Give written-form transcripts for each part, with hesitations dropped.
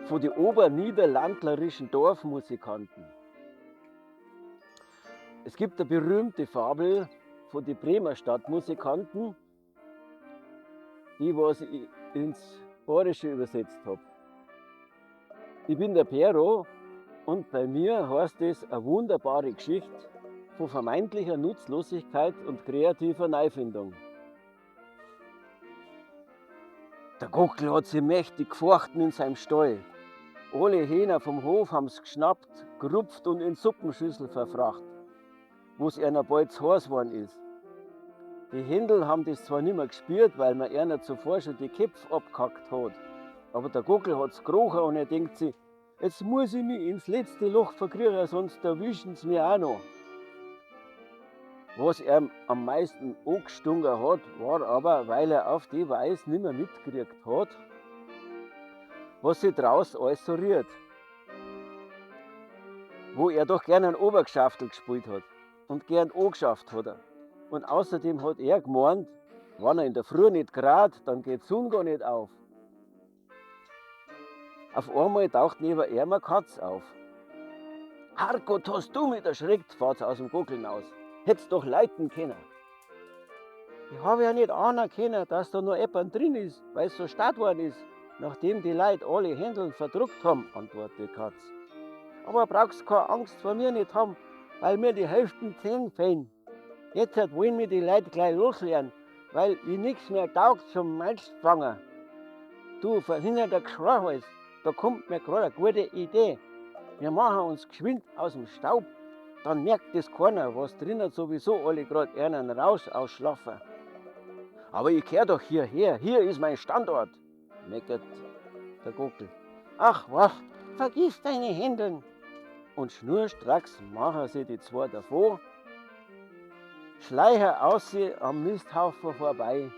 von die oberniederlandlerischen Dorfmusikanten. Es gibt eine berühmte Fabel von den Bremer Stadtmusikanten, die was ich ins Bayerische übersetzt habe. Ich bin der Pero und bei mir heißt es eine wunderbare Geschichte von vermeintlicher Nutzlosigkeit und kreativer Neufindung. Der Gockel hat sich mächtig gefochten in seinem Stall. Alle Hähner vom Hof haben's geschnappt, gerupft und in Suppenschüssel verfracht, wo's einer bald zu heiß geworden ist. Die Händel haben das zwar nimmer gespürt, weil man einer zuvor schon die Köpfe abgehackt hat, aber der Gockel hat's gerochen und er denkt sich, jetzt muss ich mich ins letzte Loch verkriechen, sonst erwischen sie mich auch noch. Was ihm am meisten angestunken hat, war aber, weil er auf die Weise nimmer mitgekriegt hat, was sich draußen alles so rührt. Wo er doch gern einen Obergeschaftel gespielt hat und gern angeschafft hat er. Und außerdem hat er gemeint, wenn er in der Früh nicht grad, dann geht die Sonne gar nicht auf. Auf einmal taucht neben ihm eine Katz auf. Herrgott, hast du mich erschreckt, fährt's aus dem Gockel hinaus. Hätt's doch leiten können. Ich hab ja nicht ahnen können, dass da noch jemand drin ist, weil's so stark worden ist, nachdem die Leute alle Händeln verdruckt haben, antwortet die Katz. Aber brauchst keine Angst vor mir nicht haben, weil mir die Hälfte Zähne fehlen. Jetzt wollen mir die Leute gleich loslernen, weil ich nix mehr taugt zum Malzfangen. Du verhinderter Geschwachhals, da kommt mir grad eine gute Idee. Wir machen uns geschwind aus dem Staub, dann merkt das keiner, was drinnen sowieso alle grad einen raus ausschlafen. Aber ich kehr doch hierher, hier ist mein Standort, meckert der Gockel. Ach was, vergiss deine Händeln. Und schnurstracks machen sie die zwei davon, schleichen aussehen am Misthaufen vorbei,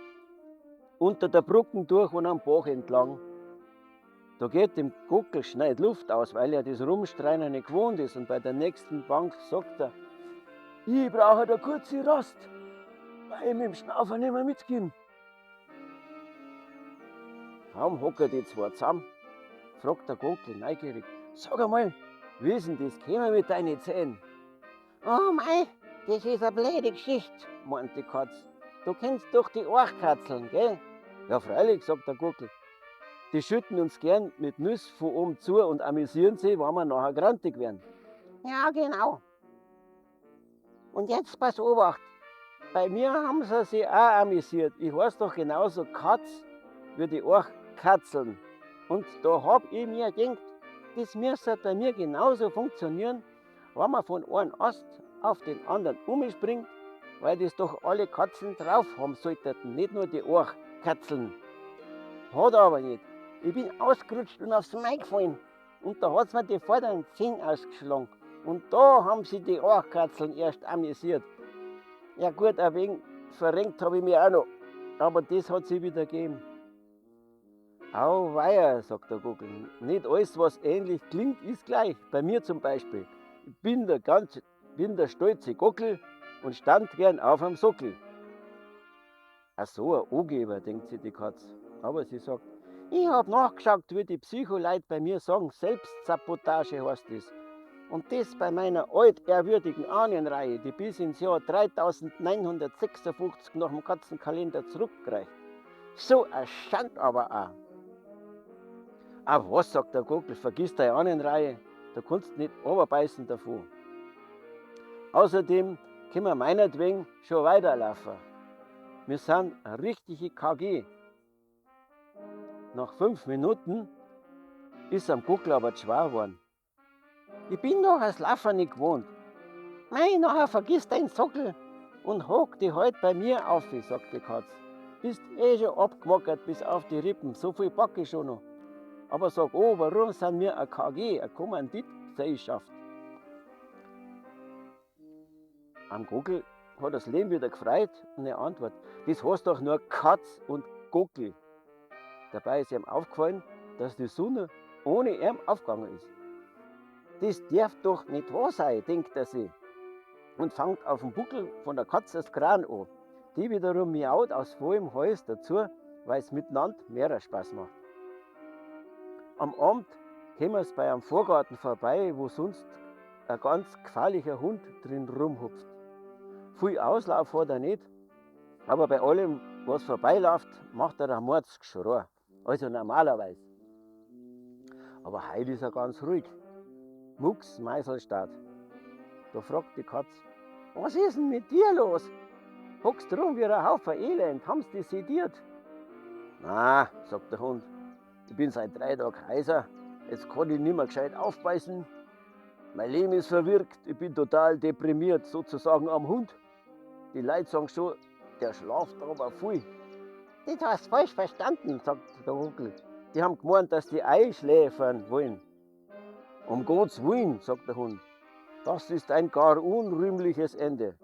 unter der Brücken durch und am Bach entlang. Da geht dem Gockel schnell die Luft aus, weil er das Rumstreinen nicht gewohnt ist. Und bei der nächsten Bank sagt er, ich brauche da kurze Rast, weil ich mit dem Schnaufer nicht mehr mitkomme. Kaum hocken die zwei zusammen, fragt der Gockel neugierig, sag einmal, wie ist denn das gekommen mit deinen Zähnen? Oh mei, das ist eine blöde Geschichte, meint die Katz. Du kennst doch die Orchkatzeln, gell? Ja, freilich, sagt der Gockel. Die schütten uns gern mit Nüsse von oben zu und amüsieren sich, wenn wir nachher grantig werden. Ja, genau. Und jetzt pass Obacht. Bei mir haben sie sich auch amüsiert. Ich heiß doch genauso Katz wie die Orchkatzeln. Und da hab ich mir gedacht, das müsste bei mir genauso funktionieren, wenn man von einem Ast auf den anderen umspringt, weil das doch alle Katzen drauf haben sollten, nicht nur die Orchkatzeln. Hat aber nicht. Ich bin ausgerutscht und aufs Mai gefallen. Und da hat's mir die vorderen Zähne ausgeschlagen. Und da haben sie die Orchkatzeln erst amüsiert. Ja gut, ein wenig verrenkt hab ich mich auch noch. Aber das hat sie wieder gegeben. Auweia, sagt der Gockel, nicht alles, was ähnlich klingt, ist gleich. Bei mir zum Beispiel. Ich bin der stolze Gockel und stand gern auf am Sockel. Ach so, ein Angeber, denkt sich die Katz. Aber sie sagt, ich hab nachgeschaut, wie die Psycholeute bei mir sagen, Selbstsabotage heißt das. Und das bei meiner altehrwürdigen Ahnenreihe, die bis ins Jahr 3956 nach dem Katzenkalender zurückreicht. So ein Schand aber auch. Ach was, sagt der Gockel, vergiss deine Ahnenreihe, da kannst du nicht runterbeißen davon. Außerdem können wir meinetwegen schon weiterlaufen. Wir sind eine richtige KG. Nach 5 Minuten ist am Gockel aber zu schwer geworden. Ich bin noch als Laufer nicht gewohnt. Mei, nachher vergiss deinen Sockel und hock dich heut bei mir auf, sagt die Katz. Bist eh schon abgemockert bis auf die Rippen, so viel pack ich schon noch. Aber sag, oh, warum sind wir eine KG, eine Kommanditgesellschaft? Am Gockel hat das Leben wieder gefreut und er antwortet, das heißt doch nur Katz und Gockel. Dabei ist ihm aufgefallen, dass die Sonne ohne ihn aufgegangen ist. Das darf doch nicht wahr sein, denkt er sich und fängt auf dem Buckel von der Katze das Kran an. Die wiederum miaut aus vollem Hals dazu, weil's miteinander mehr Spaß macht. Am Abend Kommen sie bei einem Vorgarten vorbei, wo sonst ein ganz gefährlicher Hund drin rumhupft. Viel Auslauf hat er nicht, aber bei allem, was vorbeiläuft, macht er ein Mordsgeschrei. Also normalerweise. Aber heute ist er ganz ruhig. Mucks Meiselstadt. Da fragt die Katz, was ist denn mit dir los? Hockst rum wie ein Haufen Elend, haben's dich sediert? Na, sagt der Hund, ich bin seit 3 Tagen heiser, jetzt kann ich nimmer gescheit aufbeißen. Mein Leben ist verwirkt, ich bin total deprimiert, sozusagen am Hund. Die Leute sagen schon, der schlaft aber viel. Das hast du falsch verstanden, sagt der Gockel. Die haben gemeint, dass die einschläfern wollen. Um Gottes Willen, sagt der Hund, das ist ein gar unrühmliches Ende.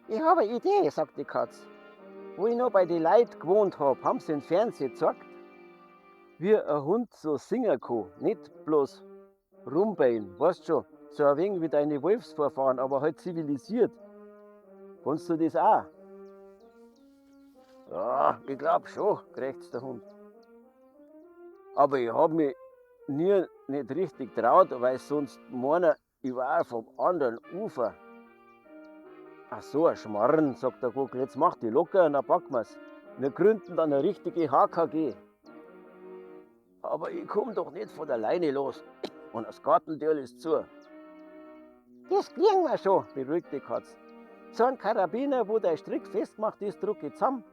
Ich habe eine Idee, sagt die Katz. Wo ich noch bei den Leuten gewohnt hab, haben sie im Fernsehen gezeigt, wie ein Hund so singen kann, nicht bloß rumbellen, weißt schon, so ein wenig wie deine Wolfsvorfahren, aber halt zivilisiert. Kannst du das auch? Ja, ich glaub schon, krächzt der Hund. Aber ich hab mich nie nicht richtig traut, weil sonst meiner, ich war vom anderen Ufer. Ach so, ein Schmarrn, sagt der Gockel, jetzt mach die locker und dann packen wir's. Wir gründen dann eine richtige HKG. Aber ich komm doch nicht von der Leine los und das Gartentür ist zu. Das kriegen wir schon, beruhigt die Katz. So ein Karabiner, wo der Strick festgemacht ist, drück ich zusammen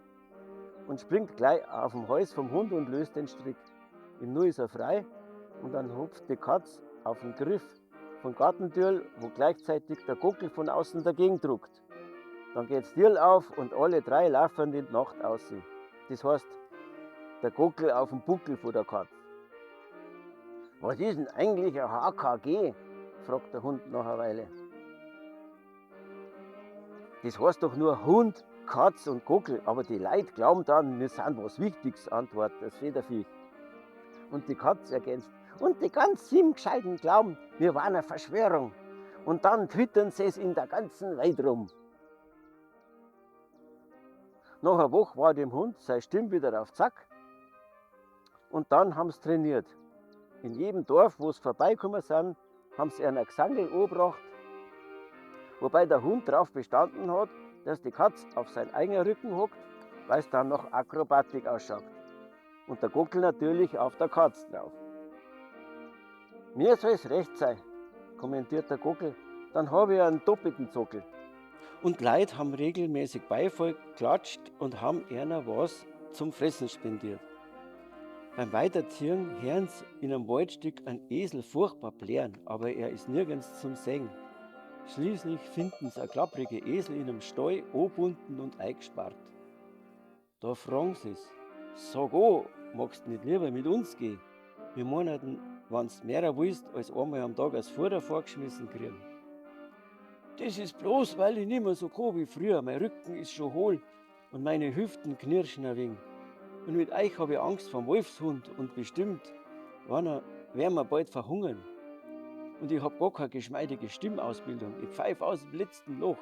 und springt gleich auf den Hals vom Hund und löst den Strick. Im Nu ist er frei und dann hupft die Katz auf den Griff vom Gartentür, wo gleichzeitig der Gockel von außen dagegen drückt. Dann geht's Türl auf und alle 3 laufen in die Nacht aus. Das heißt, der Gockel auf dem Buckel von der Katz. Was ist denn eigentlich ein HKG? Fragt der Hund nach einer Weile. Das heißt doch nur Hund, Katz und Gockel, aber die Leute glauben dann, wir sind was Wichtiges, antwortet das Federviech. Und die Katz ergänzt, und die ganz 7 Gescheiten glauben, wir waren eine Verschwörung. Und dann twittern sie es in der ganzen Welt rum. Nach einer Woche war dem Hund seine Stimme wieder auf Zack. Und dann haben sie trainiert. In jedem Dorf, wo sie vorbeigekommen sind, haben sie einen Gesangel angebracht, wobei der Hund darauf bestanden hat, dass die Katz auf seinen eigenen Rücken hockt, weil es dann noch Akrobatik ausschaut. Und der Gockel natürlich auf der Katz drauf. Mir soll's recht sein, kommentiert der Gockel, dann hab ich einen doppelten Zockel. Und Leute haben regelmäßig Beifall geklatscht und haben einer was zum Fressen spendiert. Beim Weiterziehen hören sie in einem Waldstück einen Esel furchtbar blären, aber er ist nirgends zum Sehen. Schließlich finden sie einen klapprigen Esel in einem Stall, angebunden und eingesperrt. Da fragen sie's. Sag an, magst nicht lieber mit uns gehen? Wir meinen, wenn's mehr willst, als einmal am Tag als Futter vorgeschmissen kriegen. Das ist bloß, weil ich nicht mehr so kann wie früher. Mein Rücken ist schon hohl und meine Hüften knirschen ein wenig. Und mit euch hab ich Angst vorm Wolfshund und bestimmt werden wir bald verhungern. Und ich hab gar keine geschmeidige Stimmausbildung. Ich pfeif aus dem letzten Loch.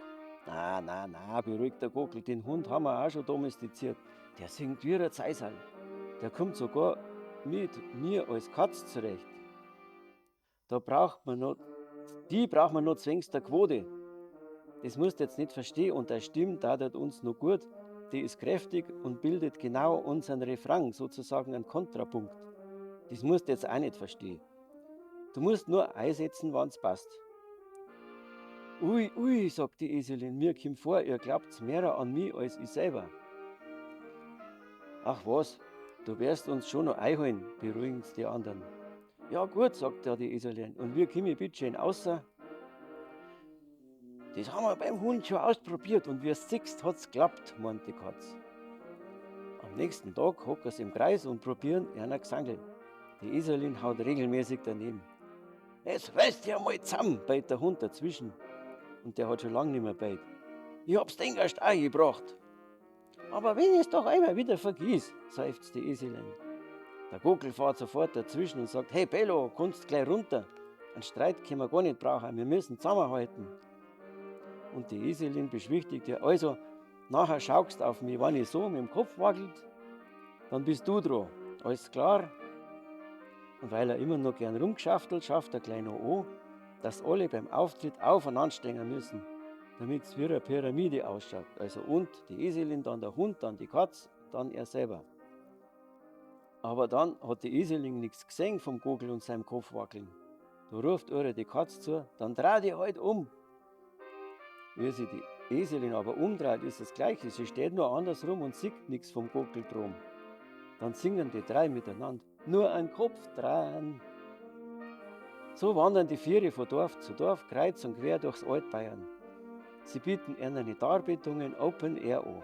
Na, na, na, beruhigt der Gockel, den Hund haben wir auch schon domestiziert. Der singt wie ein Zeisal. Der kommt sogar mit mir als Katz zurecht. Da braucht man noch, die braucht man noch zwingend der Quote. Das musst du jetzt nicht verstehen und der Stimme tat uns noch gut. Die ist kräftig und bildet genau unseren Refrain, sozusagen einen Kontrapunkt. Das musst du jetzt auch nicht verstehen. Du musst nur einsetzen, wann's passt. Ui, ui, sagt die Eselin, mir kommt vor, ihr glaubt's mehr an mich als ich selber. Ach was, du wirst uns schon noch einholen, beruhigen's die anderen. Ja gut, sagt ja die Eselin, und wir kommen bitte schön außer. Das haben wir beim Hund schon ausprobiert und wie es siehst, hat's geklappt, meint die Katz. Am nächsten Tag hocken sie im Kreis und probieren einer Gesangel. Die Eselin haut regelmäßig daneben. Jetzt reiß dich einmal zusammen, beit der Hund dazwischen. Und der hat schon lange nicht mehr beit. Ich hab's den erst eingebracht. Aber wenn ich's doch einmal wieder vergiss, seufzt die Eselin. Der Gockel fährt sofort dazwischen und sagt, hey Bello, kommst gleich runter. Einen Streit können wir gar nicht brauchen, wir müssen zusammenhalten. Und die Eselin beschwichtigt ihr, also, nachher schaust auf mich, wenn ich so mit dem Kopf wackelt, dann bist du dran. Alles klar? Und weil er immer noch gern rumgschaftelt, schafft er gleich noch an, dass alle beim Auftritt aufeinander stehen müssen, damit's wie eine Pyramide ausschaut. Also und die Eselin, dann der Hund, dann die Katz, dann er selber. Aber dann hat die Eselin nichts gesehen vom Gogel und seinem Kopfwackeln. Da ruft ihr die Katz zu, dann dreh dich halt um. Wie sich die Eselin aber umdreht, ist das Gleiche. Sie steht nur andersrum und sieht nichts vom Gockel drum. Dann singen die drei miteinander, nur ein Kopf dran. So wandern die Viere von Dorf zu Dorf, kreuz und quer durchs Altbayern. Sie bieten ihre Darbietungen Open Air an.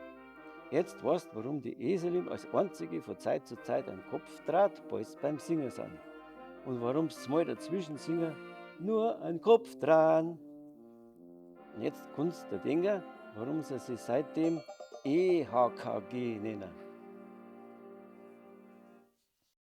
Jetzt weißt, warum die Eselin als einzige von Zeit zu Zeit einen Kopf draht, bald beim Singen sind. Und warum sie mal dazwischen singen, nur ein Kopf dran. Und jetzt kannst du denken, warum sie sich seitdem EHKG nennen.